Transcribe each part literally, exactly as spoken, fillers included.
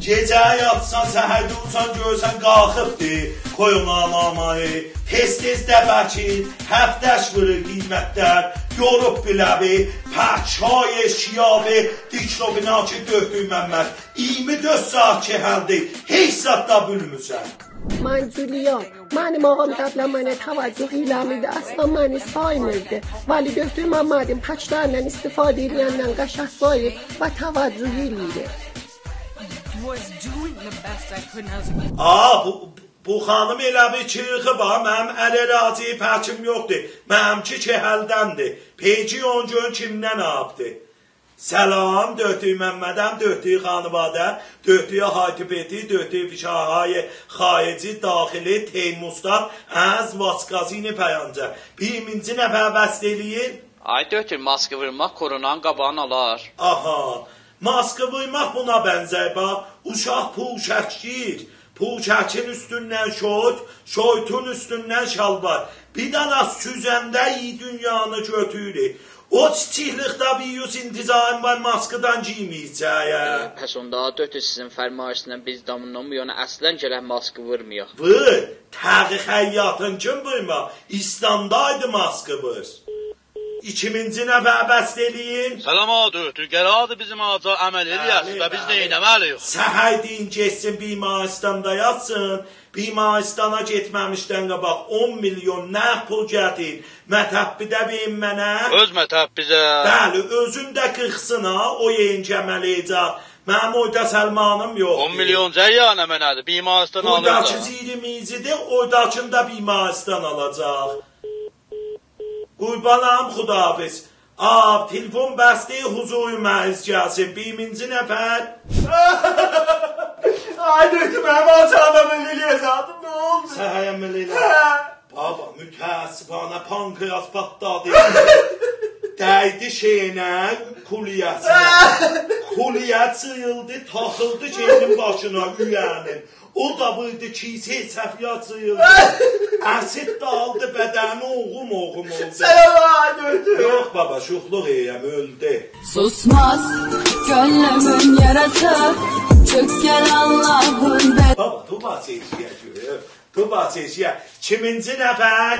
گئجه یاتسان، سحر دورسان، گؤرسن قالخیبدی. قوی اونا نامه‌یی، تئز-تئز ده بلکه، هفته‌ش وورور قیمتلر، یوروب بیله‌وی، پرچای شیاوی، دیکلوفئناکی دؤکتور ممد. اییرمی دؤرد ساعات کئهلدی، هئچ زاد دا بیلمیرسن. من جولیام. منیم آغام قبلا منه توجه ائله‌میردی، اصلا منی سایمیردی. ولی دؤکتور ممدین پاکلاریندان استفاده ائله‌یندن قشنگ ساییر و توجه ائله‌ییر. Was doing the best I could. آ، بو، بو خانیم ائله بیر چیرخی وار، منیم ال راضی پاکیم یوخدور. منیمکی کئهلدندیر. پئجی اون گون کیمدن آلیبدی؟ سلام، دؤکتور ممدم، دؤکتور خانواده، دؤکتور هایتی پیتی، دؤکتور فشارهای خارجی، داخلی، ترموستات، از واسکازین پنجره. بیرینجی نفر وصل ائله‌یین. آی دؤکتور، ماسک وورماق کرونانین قاباغینی آلار. آها، ماسک وورماق بونا بنزر، باخ، اوشاق پوشک گئییر، پوشکین اوستوندن شورت، شورتون اوستوندن شالوار. بیر دنه سوزنده ای دونیانی گؤتورور. او کیچیکلیکده ویروس انتظارین وار، ماسکدان گیرمه‌یه‌جک. ائه، پس اوندا دؤکتور، سیزین فرمایشینیزدن بیز داموندان بو یانا اصلا گرک ماسک وورمایاق. وور، تقی خیاطین کیم وورما؟ استانداردی ماسک وور. ایکینجی نفر وصل ائله‌یین. سلام آقا دؤکتور، قراردی بیزیم آغاجا عمل ائله‌یه‌سیز، بلی، و بیز، بلی، نئینه‌مه‌لی‌ییک؟ سحر دئیین گئتسین بیمارستاندا یاتسین. بیمارستانا گئتمه‌میشدن قاباق اون میلیون نقد پول گتیر، مطبیده وئرین منه. اؤز مطبیزه؟ بلی، اؤزون ده قیرخسین ها، او یئرین کی عمل ائله‌یه‌جک. منیم اوردا سلمانیم یوخدور. اون میلیون جریانه منه‌دیر، بیمارستان آلیر دا. بورداکی زیری میزیدیر، اورداکینی دا بیمارستان آلاجاق. قوربانام، خداحافظ. آ، تلفن بسدی، حضور مریض گلسین. بیرینجی نفر. آی دؤکتور، منیم آغاجاغیما بئله ائله‌یه‌جکدین، نه اولدو؟ سحره بئله ائله. هه. بابا، متأسفانه پانکراس پاتلادی. دَیدی شئیینه، کولیه‌سینه. کولیه جیریلدی، تاخیلدی شئیینین باشینا، اوره‌یینین. او دا ووردو کیسه، صفیه جیریلدی. اسید داغیلدی بدنی، اوغوم اوغوم اولدو. سلام، آی دؤکتور. یوخ بابا، شوخلوق ائله‌ییرم، اؤلدو. Susmaz gönlümün yarası, çık gel Allah'ın be- بابا، تو باس ائشییه گؤروم، تو باس ائشییه. ایکینجی نفر.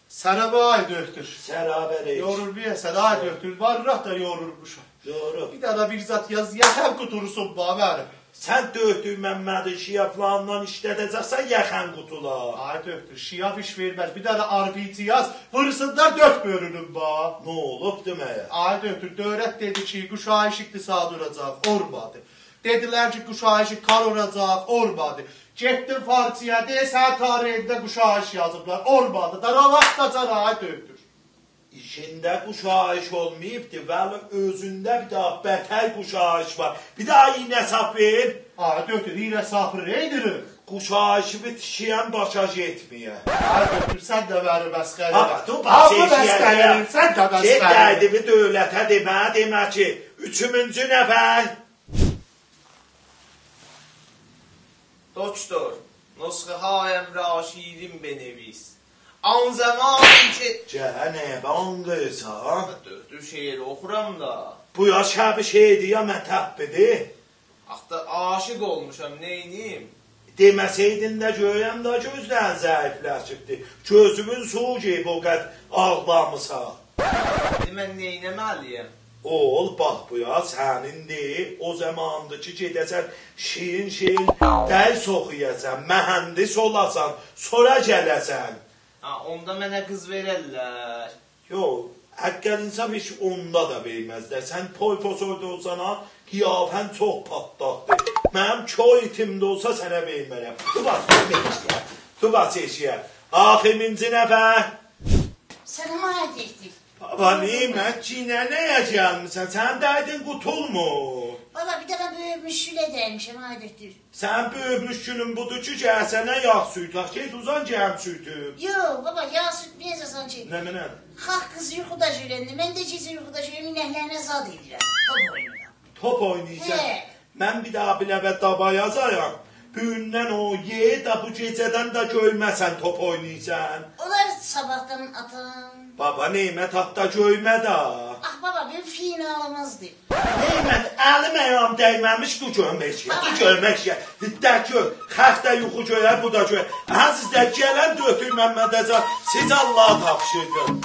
سلام آی دؤکتور. سلام علیکم. یورولوب یئسن، آی دؤکتور، والله دا یورولموشام. یوروب. بیر دنه بیر زاد یاز، یاخام قوتولسون بابا منیم. سن دؤکتور ممدین شیافلاریندان ایشلده‌جکسن، یاخان قوتولار. آی دؤکتور، شیاف ایش وئرمز. بیر دنه آر بی جی یاز، وورسونلار دؤرد بؤلونوم با. نه اولوبدو مگر؟ آی دؤکتور، دؤولت دئدی کی گشایش اقتصادی اولاجاق، اولمادی. دئدیلر کی گشایش کار اولاجاق، اولمادی. گئتدیم فارسی‌یا، دئییر سنین تاریخینده گشایش یازیبلار، اولمادی دا، راواستاجان آی دؤکتور. ایشینده گشایش اولماییبدی، ولی اؤزونده بیر داها بتر گشایش وار. بیر داها ایینه ساپ وئر. آی دؤکتور، ایینه ساپی نئینیرم؟ گشایشی بیر تیکه‌یم باشا گئتمه‌یه. آی دؤکتور، سن ده منی مسخره ائله. آقا، دور باخ، هامی سئچییه، مسخره ائله‌ییر، سن ده مسخره ائله. گئت دئیدی بیر دؤولته دئمه، دئمه کی، اوچونجو نفر. دکتر، نسخه‌هایم را شیرین بنویس. آن زمانی که جهان بانگیسا. دکتر، شعر اوخورام دا. بو یا شب شعردی، یا مطبیدی. آخی دا عاشیق اولموشام، نئینیم؟ دئمه‌سئیدین ده گؤرم ده، گؤزلرین ضعیفلشیبدی. گؤزومون سویو گئییب، او قدر آغلامیسان. ایندی من نئینه‌مه‌لی‌یم؟ اوغول، باخ بو یا سنیندیر. او زاماندیر کی گئده‌سن شیرین-شیرین درس اوخویاسان، مهندس اولاسان، سونرا گله‌سن. ها، اوندا منه قیز وئررلر. یوخ، حق انصاف هئچ اوندا دا وئرمزلر. سن پروفسور دا اولسان ها، قیافه‌ن چوخ پاتلاقدیر. منیم کور ایتیم ده اولسا سنه وئرمرم. دور باخ، دور باخ ائشییه. دور باخ ائشییه. آخیرینجی نفر. سلام آی دؤکتور. بابا، نئیمه، گینه نه‌یه گلمیسن؟ سنین دردین قوتولمور. بابا، بیر دنه بؤیوک مشکله دَیمیشم آی دؤکتور. سنین بؤیوک مشکلین بودور کی گرک سنه یاغ سورتک. گئت اوزان، گرم سورتوم. یوخ بابا، یاغ سورتمه‌یه‌جکسن کی. نمنه؟ خالق قیز یوخودا ژولندی، من ده گئجه یوخودا ژولندی، اینکلرینه زاد ائدیرم، توپ اویناییرام. توپ اویناییرسان؟ هه. من بیر داها بیله‌وه داوا یازارام. بوگوندن او یئری ده، بو گئجه‌دن ده گؤرمه‌سن توپ اویناییرسان. اولار صاباحدان آتام. بابا، نئیمه، آت دا گؤرمه ده. آخ بابا، این فینالیمیزدیر. ای من، الیم آیاغیم دیمه‌میش، دور گؤروم ائشییه، دور گؤروم ائشییه. ده گؤر، خلق ده یوخو گؤرر، بو دا گؤرر. عزیز ده گلن دؤتور ممد آقا، سیزی آللاها تاپشیردیم.